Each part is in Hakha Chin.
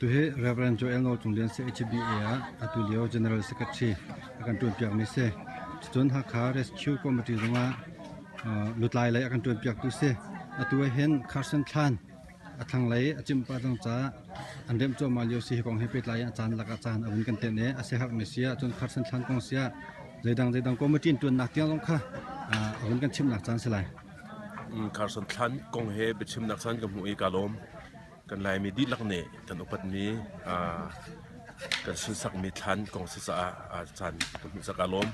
Atu hi Rev. Joel Nawl Cung Lian si HBA ah atu lio General Secretary a kan ṭuanpiakmi si. Cun Hakha Rescue Committee zongah lutlai lei a kan ṭuanpiaktu si. Atu ah hin Carson Thlan a thlanglei a cimh pah cang caah an remh cuahmah lio si. Hi kong he pehtlai in a caan lakah caan a vun kan tenh i a siaherhmi si ah cun Carson Thlan kong si ah zeidang zeidang committee in ṭuannak tiang zong kha a vun kan chimhnak caan si lai. Carson Thlan kong he biachimnak caan ka hmuh i kaa lawm. Kan Laimi dihlak nih kan upatmi kan sunsakmi thlan kong si caah caan ka hmuh caah kaa lawm.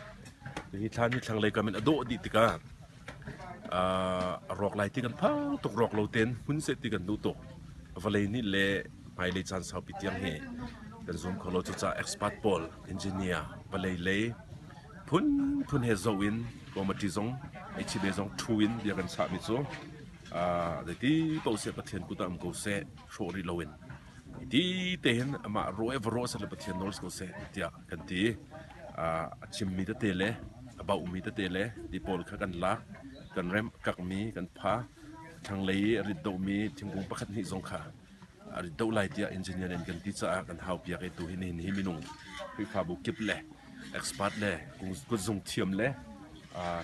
Hi thlan hi thlanglei kam in a dawh dih tikah a rawk lai ti kan phang tuk rawk lo tein hmun seh ti kan duh tuk. Vawlei nih le hmailei caan saupi tiang hi kan zum kho lo. Cucaah expert pawl, engineer, vawlei lei phunphun he zoh in committee zong HCB zong ṭhu in bia kan chahmi cu Zeiti paoh seh Pathian kut ah um ko seh, hrawh rih loin ti te hin amah rawh i va rawh seh le Pathian nawl si ko seh tiah kan ti. A chimmi tete le a bauhmi tete le ti pawl kha kan lak, kan remh, kakmi kan pha. Thlanglei i a rit dohmi thingkung pakhat hnih zong kha a rit doh lai tiah engineer in kan ti caah kan haupiak i tu hi nihin hi minung Khrihfabu kip le expert le kutzung thiam le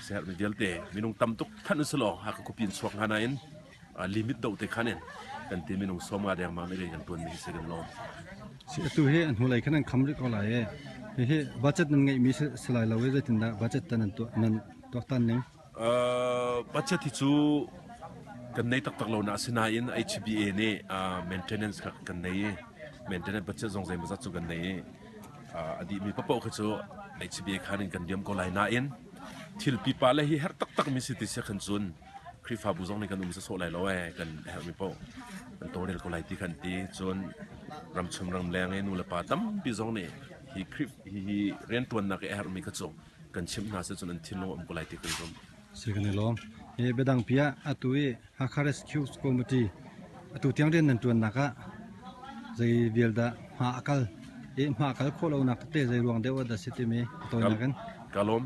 siaherhmi vialte minung tam tuk thanh usih law Hakha khuapi in chuak hnga nain limit doh te khan in kan ti minung 50 dengmang nih kan tuanmi hi si kan lawm. Si atu hi an hnulei khan an kham rih ko lai i hihi budget nan ngeihmi si lai lo i zeitindah budget tan nan tuah nan tuaktan ning? Budget hi cu kan nei taktak lo na asinain HBA nih maintenance kha kan nei i maintenance budget zong zeimawzat cu kan nei i a dihmi paohpaoh kha cu HBA khan in kan liam ko lai nain thil pipa le hi herh taktakmi si ti si khan cun Khrihfabu zong nih kan um sawsawh lai lo ee kan herhmi paoh kan tawlrel ko lai ti khan ti cun ramchung ramleng i nu le pa tampi zong nih hi Khrih hi rianṭuannak i a herhmi kha cu kan chimh hna sih cun an thinlung a um ko lai ti kan zumh. Si kan i lawm. Hi biadang pi ah atu i Hakha Rescue Committee atu tiang rian nan ṭuannak ah zei vial dah hma a kal i hma a kal khawh lonak tete zei ruang deuh ah dah si timi a tawinak in. Ka lawm.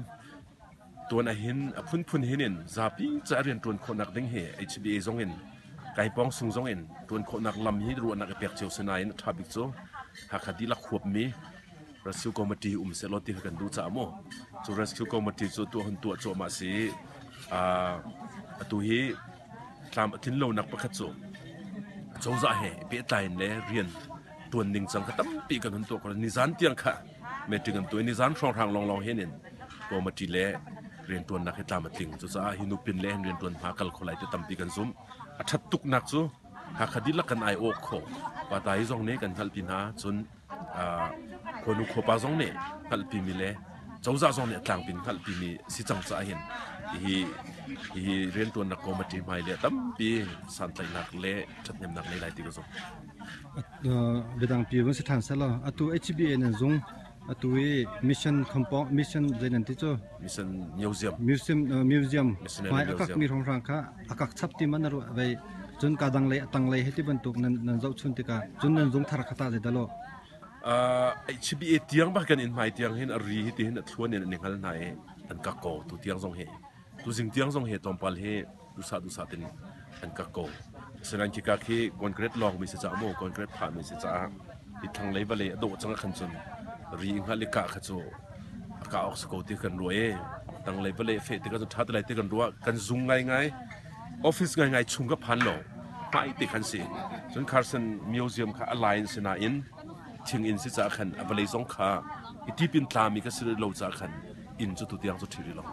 Tuan ahhin a phunphun hin in zapi ca rian ṭuan khawhnak ding hi HBA zong in Kaipawng sung zong in ṭuan khawhnak lam hi ruahnak i pek cio si nain a ṭha bik cu Hakha dihlak huapmi Rescue Committee um sehlaw ti kha kan duh caah mu. Cu Rescue Committee cu tuah hun tuah cuahmah si i atu hi tlam a tlin lonak pakhat cu cozah he pehtlai in le rian tuan ning cang kha tampi kan hun tuah ko. Nizan tiang kha meeting an tuah i nizan hrawnghrang lawnglawng hin in committee le riantuannak hi tlam a tling. Cucaah hi nupin le hin riantuan hma kal kho lai ti tampi kan zumh. A ṭhat tuknak cu Hakha dihlak kan ai awk kho. Patai zong nih kan hngalhpi hna. Cun Khuanu khuapa zong nih hngalhpimi le cozah zong nih a tlangpi in hngalhpimi si cang caah hin hihi hihi rianṭuannak committee hmai le tampi santlaihnak le ṭhathnemnak nei lai ti ka zumh. Biadang pi vun si ṭhan selaw atu HBA nan zung atu i mission compound mission zei nan ti cu mission museum museum museum hmai a kakmi hrawnghrang kha a kak chap ti man na ruah vei cun ka dang lei a tang lei he ti bantuk nan nan zohchun tikah cun nan zung thar kha ta zei dalo HBA tiang bak kan in hmai tiang hin a ri hi ti hin a thluan in an i hngal hna i an kak ko tu tiang zong hi tu zing tiang zong hi tlawmpal hi dusa dusa tin an kak ko asinain khika khi concrete lawng mi si caah mu concrete phah mi si caah hi thlanglei vawlei a dawh cang ah khan cun ri hngal i kah kha cu a kah awk si ko ti kan ruah i tanglei vawlei a feh tikah cun ṭha te lai ti kan ruah kan zung ngaingai office ngaingai chung ka phan lo hmai te khan si cun Carson Museum kha a lai in si nain thing inn si caah khan a vawlei zong kha i tipin tlami ka si lo caah khan inn cu tutiang cu ṭhi rih lo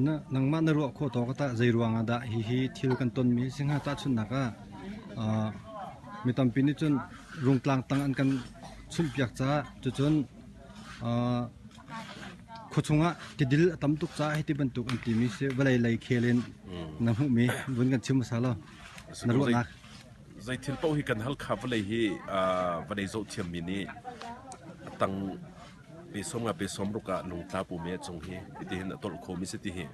Na nangmah na ruah khawh tawk tah zei ruangah dah hihi thil kan tonmi si hnga tahchunhnak ah uh, mi tampi nih cun rungtlang tang an kan chumhpiak caah cucun uh, khuachung ah tidil a tam tuk caah hiti bantuk an timi si vawlei lei khel in na hmuhmi vun kan chim hmasa law na ruahnak Zei thil paoh hi kan Halkha vawlei hi uh, vawlei zoh thiammi nih a tang Pe 50 pe 60 ah lungtla pumi a cung hi hitihin a tolh khomi si ti hi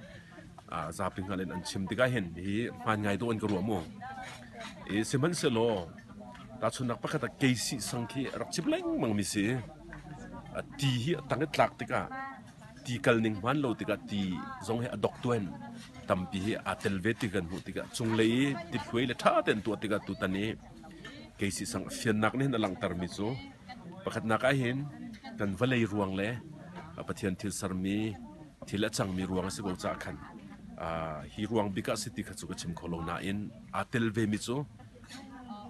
zapi hngal in an chim tikah hin hi hmaan ngai dawh in ka ruah mu. I sihmanhsehlaw tahchunhnak pakhat ah keisih sang khi a rak chim lengmang mi si. A ti hi a tang i tlak tikah ti kal ning hmaan lo tikah ti zong hi a dok tuan tampi hi aa tel ve ti kan hmuh tikah cunglei i ti hluai le ṭha tein tuah tikah tutan i. Keisih sang fiannak nih hin a langhtermi cu pakhatnak ah hin kan vawlei ruang le Pathian thil sermi thil a cangmi ruang a si ko caah khan hi ruang bik ah si ti kha cu ka chim kho lo nain aa tel vemi cu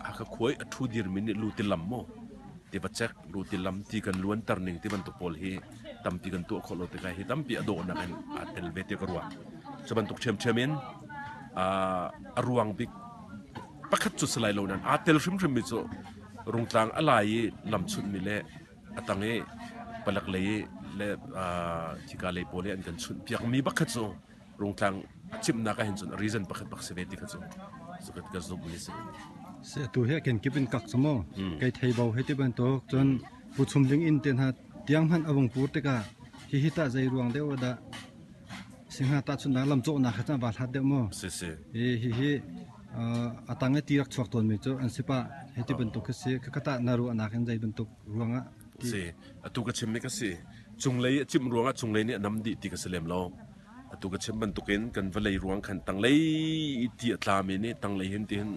Hakha khua i a ṭhu dirmi nih lutilam maw tiva cek lutilam ti kan luanter ning ti bantuk pawl hi tampi kan tuah khawh lo tikah hi tampi a dawhnak in aa tel ve ti ka ruah. Cu bantuk ṭhiamṭhiam in a ruang bik pakhat cu si lai lo nain aa tel hrimhrimmi cu Rungtlang a lai i lamchunhmi le a tang i palek lei le khika lei pawl i an kan chunhpiakmi bak kha cu Rungtlang a cimhnak ah hin cun a reason pakhat bak si ve ti kha cu ka zumh mi si. Si atu hi kenkip in kak cu mu. Kei thei bo he ti bantuk cun pu chum ding in te hna tiang hmanh a vung pur tikah hihi tah zei ruang deuh dah singha tahchunhnak lam cawhnak kha va hlat deuh mu. Si si. Hi hi hi a tang i ti rak chuak tawn mi cu an si pah hei ti bantuk khi si ka tah na ruahnak in zei bantuk ruangah si atu ka chim mi ka si cunglei a cimh ruangah cunglei nih a nam dih ti ka si lem lo. Atu ka chim bantukin kan vawlei ruang khan tanglei i ti a tlami nih tanglei hin tihin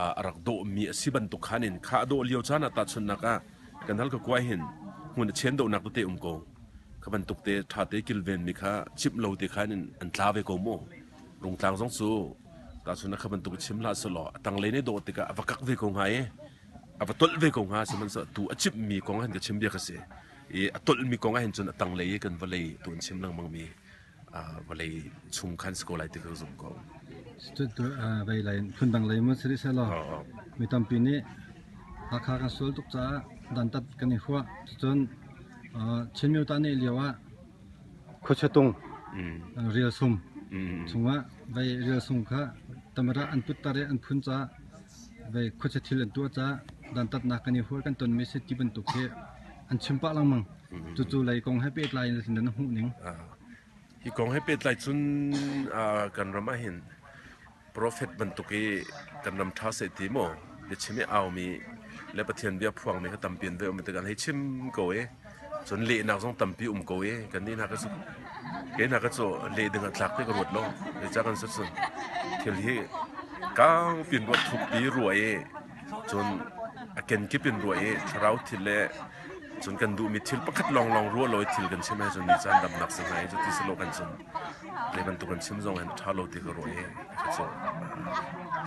a rak dawhmi a si bantuk khan in kha a dawh lio caan ah tahchunhnak ah kan hal ka kuai hin hmun a chen dawhnak tete um ko. Kha bantuk te ṭha te kilvenmi kha chimh lo te khan in an tla ve ko mu. Rungtlang zong cu tahchunhnak kha bantuk chim hlah selaw a tanglei nih dawh tikah a va kak ve ko hnga i a va tolh ve ko hnga sihmanhsehlaw tu a chimhmi kong han ka chim bia ka si. I a tolhmi kong ahhin cun a tanglei i kan vawlei tu an chim lengmangmi vawlei chung khan si ko lai ti ka zumh ko. Vei lei phundang lei mu si selaw mi tampi nih Hakha kan sual tuk caah dantat kan i huah. Cucun Chin Myo nih lio ah khuachatung rialsum chungah vei rialsum kha tamara an puttar i an phun caah vei khuacha thil an tuah caah dantatnak kan i huah kan tonmi si ti bantuk hi an chim pah lengmang. Cucu lei kong he pehtlai in na hmuh ning. Hi kong he pehtlai cun kan ram ah hin profet bantuk i kan ram ṭha seh ti maw biachim i aumi le Pathian bia phuangmi kha tampi an vai um tikah an hei chim ko i cun lehnak zong tampi um ko i kannih hna ka cu kei hna ka cu leh ding ah tlak ti ka ruat lo. Zeicah kan si cun thil hi kau pin ruah thukpi ruah i cun a kenkip in ruah i thlarau thil le cun kan duhmi thil pakhat lawnglawng ruah lo i thil kan chim ahcun ni caan damnak si hnga i cuti si lo kan cun zei bantuk kan chim zong hin a ṭha lo ti ka ruah i cu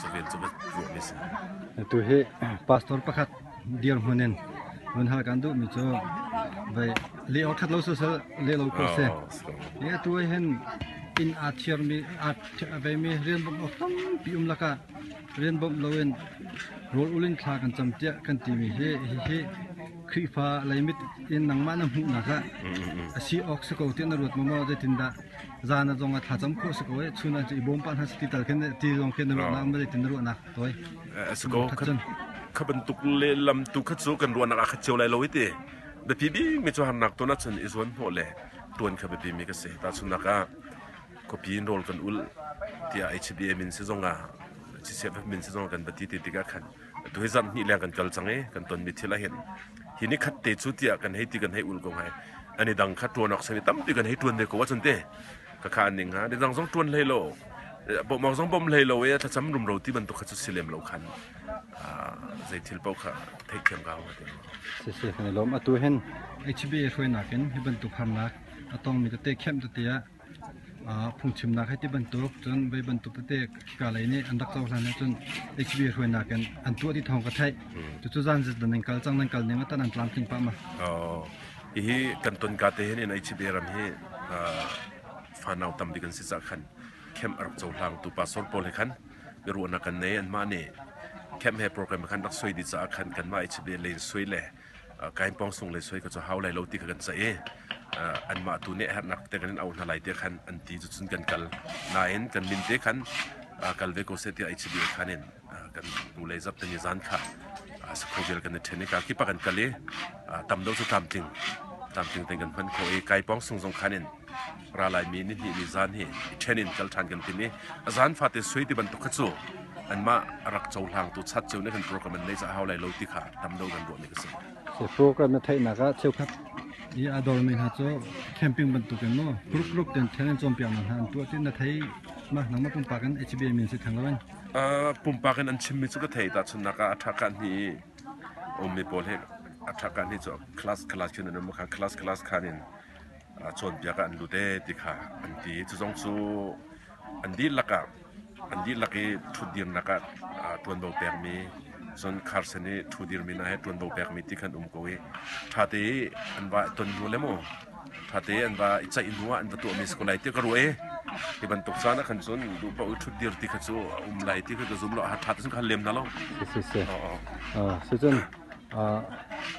cu vel cu ka ruahmi si. Tu hi pastor pakhat dirhmun in vun hal kan duhmi cu vei le awk ṭhat lo siseh le lo ko seh. Hi atu hin inn aa thiarmi aa veimi rian bawmh awk tampi um lakah rian bawmh loin rawl ul in thla kan cam tiah kan timi hi hihi Khrihfa leimit in nangmah na hmuhnak ah a si awk si ko tiah na ruat maw maw zeitindah zan ah zong ah thlacam khawh si ko i chun ah cu i bawm pah hna si ti tal khin ti zong khin na ruahnak ma zeitin na ruahnak toi a si ko kha bantuk lehlam tu kha cu kan ruahnak ah khat cio lai lo i ti biapi bik mi cu harnak ton ahcun i zuan hnawh le tuan kha biapi mi ka si tahchunhnak ah khuapi in rawl kan ulh tiah HBA min si zong ah CCF min si zong ah kan va ti te tikah khan atu hi zarh hnih leng kan kal cang i kan tonmi thil ah hin hi ni khat te cu tiah kan hei ti kan hei ul ko ngai ani dang kha tuan awk sami tampi kan hei tuan ve ko ahcun te ka kha an ning ha ni dang zong tuan hlei lo bawmh zong bawm hlei lo e thlacam rumro ti bantuk kha cu si lem lo khan zei thil paoh kha theihthiam ka hau ti si si kan i lawm atu hin HBA hruainak in hi bantuk harnak a tongmi tete kemh tete ah phungchimnak hei ti bantuk cun vei bantuk tete khika lei nih an rak cohlan ahcun HB hruainak in an tuah ti thawng ka theih. Cucu zan zit nan kal cang nan kal ning atan an tlamtling pah ma. Hihi kan ton ka te hin in HB ram hi fanau tam bik an si cah khan camp a rak cohlang tu pastor pawl he khan biaruahnak kan nei anmah nih camp he program khan rak soi dih caah khan kanmah HB lei in soi le kainpawng sung le soi ka cu hau lai lo ti kha kan ceih i anmah tu nih herhnak te kan in auh hna lai tiah khan an ti cu cun kan kal nain kan min te khan kal ve ko seh tiah HBA khan in kan hnulei zap te ni zan kha sakho vial kan i ṭhen i ka kip ah kan kal i tam deuh cu tlamtling tlamtling tein kan hman khawh i kaipawng sung zong khan in ra laimi nihnih ni zan hi i ṭhen in kal ṭhan kan tim i a zan fate sui ti bantuk kha cu anmah a rak cohlangtu chat cio nih kan program an nei caah hau lai lo ti kha tam deuh kan ruahmi ka si. Program na theihnak ah cheukhat i a dormi hna cu camping bantuk in maw group group ten then in cawnpiaknak hna an tuah ti na thei ma nangmah pumpak in HBA min si theng lo in. Pumpak in an chimmi cu ka thei. Tahchunhnak ah a ṭha hni i ummi pawl hi a ṭha hni cu class class khin an um kha class class khan in cawnpiak ah an lut ee ti kha an ti. Cu zong cu an dihlak ah an dihlak i ṭhutdirnak ah ṭuanvo pekmi cun Carson i ṭhudirmi hna he ṭuanvo pekmi ti khan um ko i ṭhate i an va ton hnu le maw ṭhate an va i ceih hnu ah an va tuahmi si ko lai ti ka ruah i hi bantuk caan ah khan cun duh paoh i ṭhutdir ti kha cu a um lai ti kha ka zum lo. A ṭha te cun ka hal lem hna lo. Si si. Si cun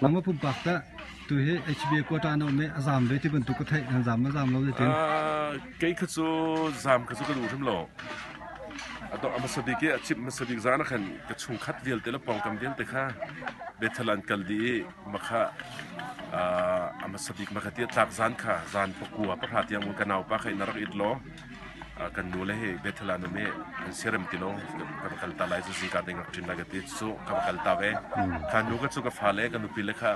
nangmah pumpak tah tu hi HBA quota na um i a zaam ve ti bantuk ka theih nan zaam ma zaam lo zeitin? Kei kha cu zaam kha cu ka duh hrim lo. A dong a hmasa bik i a chimh hmasa bik zaan ah khan ka chungkhat vialte le pawngkam vialte kha Bethel an kal dih i makha a hmasa bik makha ti a tlak zaan kha zaan pakua pahra tiang ka naupa kha inn a rak it law kan nu le hi Bethel ah an um i an siarem ti lo ka va kal ta lai cu zingka te rak ṭin lai ka ti cu ka va kal ta ve. Kha nu ka cu ka fale ka nupi le kha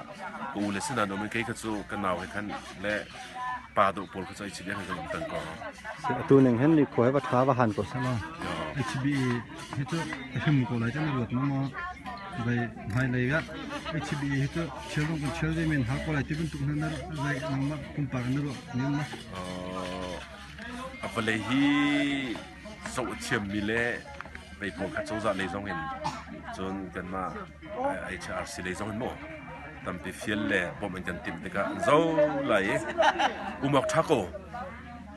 ka u le sin an um i kei kha cu ka nau he khan le pa dawh pawl kha cu ai chim kan um peng ko. Atu ning hin ni khua va tha va han ko sala. HBA hi cu him ko lai chan ruat ma maw vai hmai lei ga HBA hi cu chel dong kan chel ve men ha ko lai ti bantuk na vai nangmah pumpak na ruah ning ma. A vawlei hi zoh a thiammi le vei pawl kha cozah lei zong in cun kanmah HRC lei zong in maw tampi fial le bawmh an kan timh tikah an zo lai i um awk ṭha ko.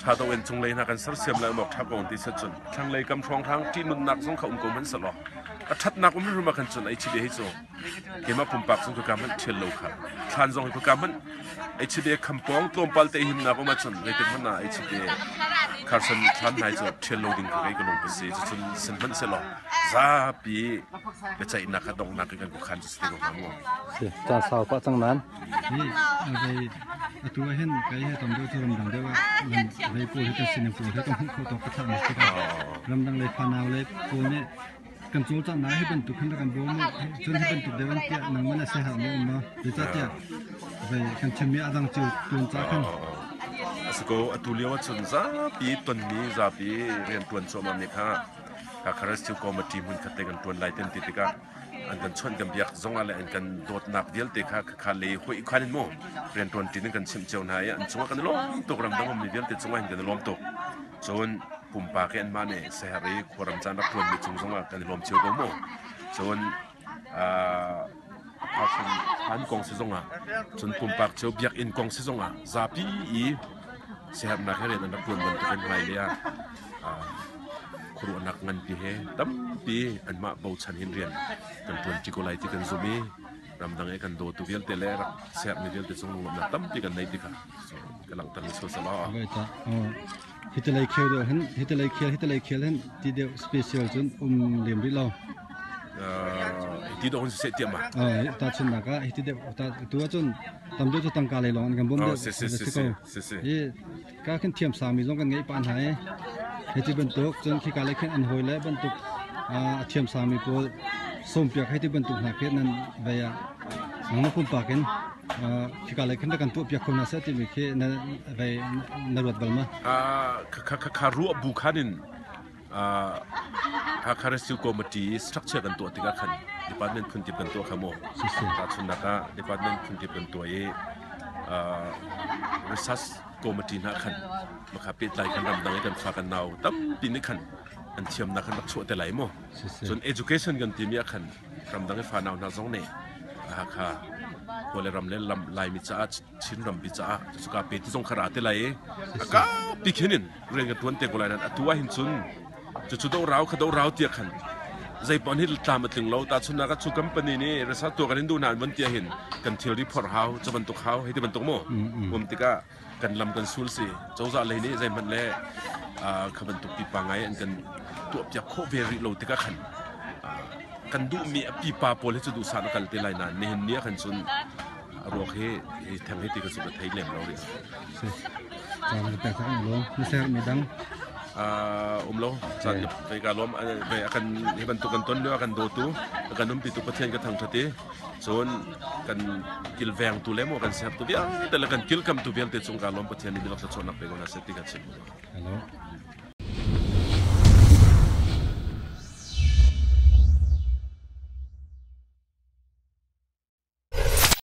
Ṭha do in cunglei hna kan sersiam lai um awk ṭha ko ti set cun thlanglei kam hrawnghrang ṭihnunnak zong kha um ko hmanh selaw a ṭhatnak um hrim ah khan cun ei chih hi cu keimah pumpak zong ka hmanh ṭhial lo kha thlan zong hi ka hmanh HDA khampawng tlawmpal te himnak um ahcun zeitik hmanh ah HDA Carson thlan nai cu ṭhial lo ding kha kei ka lung ka si. Cucun sin hmanh sehlaw zapi biaceihnak kha donghnak in kan khuakhan cu si te ko hnga mu. Si, caan sau pah cang nan. Hi vei atu ah hin kai he tam deuh cu ramdang deuh ah vei pawl hi kan sining pawl hi kan hmuh kho tawk ka thlah mi si ramdang lei fanau lei pawl nih kan cawlcanghnak hi bantuk hin kan bawm cun hi bantuk deuh in tiah nangmah na siaherh mi um ma zeicahtiah vei kan chimmi a dang cio tuan ca khan A si ko atu lio ahcun zapi tonmi zapi riantuan cuahmah mi kha Hakha Rescue Committee hmun khat te kan tuan lai ten ti tikah an kan chawnh kan biak zong ah le an kan dawtnak vialte kha kha le hoi khan in mu riantuan ṭin in kan chimh cio hna i an cungah kan i lawm tuk ramdang ummi vialte cungah hin kan i lawm tuk cun pumpak i anmah nih siaherh i khuaram caan rak ṭuanmi cung zongah kan i lawm cio ko mu. Cun an kong si zongah cun pumpak cio biakinn kong si zongah zapi i siaherhnak he rian an rak ṭuan bantukin hmailei ah khuaruahnak nganpi he tampi anmah bochan hin rian kan ṭuanṭi ko lai ti kan zumh i ramdang i kan dawtu vialte le rak sermi vialte cung lunglawmhnak tampi kan nei ti kha ka langhter mi sawsawh. Hitilei khel deuh hin hitilei khel hitilei khel hin ti deuh special cun um lem rih lo. Ti deuh hun siseh tiah ma? Tahchunhnak ah hiti deuh tu ahcun tam deuh cu tangka lei lawng an kan bawm deuh. Si si si si si. Hi ka khin thiam sami zong kan ngeih pah hna i hiti bantuk cun khika lei khin an hawi le bantuk a thiam sami pawl sawmpiak hei ti bantuk hna khi nan vei ah nangmah pumpak in khika lei khin kan tuah piak kho hna seh timi khi na vei na ruat bal ma? Kha ruah bu khan in Hakha Rescue Committee structure kan tuah tikah khan department phunkip kan tuah kha mu. Tahchunhnak ah department phunkip kan tuah i research committee hna khan makha pehtlai kan ramdang i kan fa kan nau tampi nih khan an thiamnak khan rak chuah te lai mu. Cun education kan timi ah khan ramdang i fanau hna zong nih Hakha khua le ram le lam Laimi caah Chin rampi caah cuka pe ti zong kha ra te lai i a kaupi khin in rian kan tuan te ko lai nain atu ah hin cun cucu do rau kha do rau tia khan zeipawn hi tlam a tling lo ta chun nak cu company nih resa tua kan in duh na an von tia hin kan thilri phor hau cu bantuk hau hei ti bantuk mu um tikah kan lam kan sul si cozah lei nih zeihmanh le kha bantuk pipa ngai an kan tuah piak khawh ve rih lo tikah khan kan duhmi a pipa pawl hi cu duhsah na kal te lai nain nihin ni ah khan cun a ruak hi hi theng hi ti ka cu ka thei lem lo rih. Si. Caan ka pek tak lo. Na ser mi dang. Um lo. Caan ve ka lom ve akan hi bantuk kan ton lio akan dawtu akan umpi tu Pathian ka thangthat i cun kan kilvengtu le maw kan sertu vialte le kan kilkamtu vialte cung ka lawm Pathian nih bilak thluachuahnak pe ko hna seh ti ka chim. Hello.